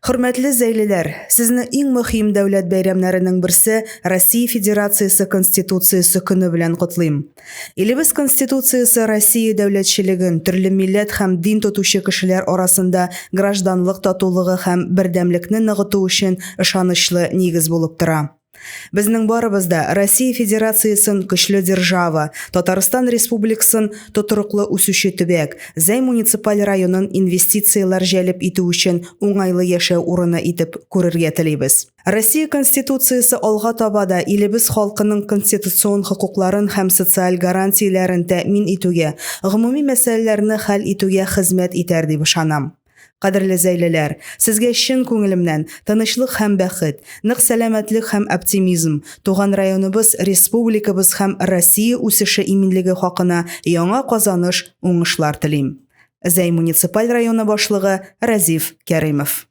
Хөрмәтле зәйлеләр, сезне иң мөһим дәүләт бәйрәмнәренең берсе Россия Федерациясе Конституциясе көне белән котлыйм. Илебез Конституциясе Россия дәүләтчелеген, төрле милләт һәм дин тотучы кешеләр арасында гражданлык татулыгы һәм бердәмлекне ныгыту өчен ышанычлы нигез булып тора. Безнең барыбыз да Россия Федерациясен көчле держава, Татарстан Республикасын тотрыклы үсүче төбәк, Зәй муниципаль районын инвестицияләр җәлеп итү өчен уңайлы яшәү урыны итеп күрергә телибез. Россия Конституциясе алга таба да илебез халкының конституцион хокукларын һәм социаль гарантияләрен тәэмин итүгә, гомуми мәсьәләләрне хәл итүгә хезмәт итәр дип ышанам. Кадерле зәйлеләр, сезгә чын күңелемнән тынычлык һәм бәхет, нык сәламәтлек һәм оптимизм, туган районыбыз, республикабыз һәм Россия үсеше иминлеге хакына яңа казаныш, уңышлар телим. Зәй муниципаль районы башлыгы Разиф Кәримов.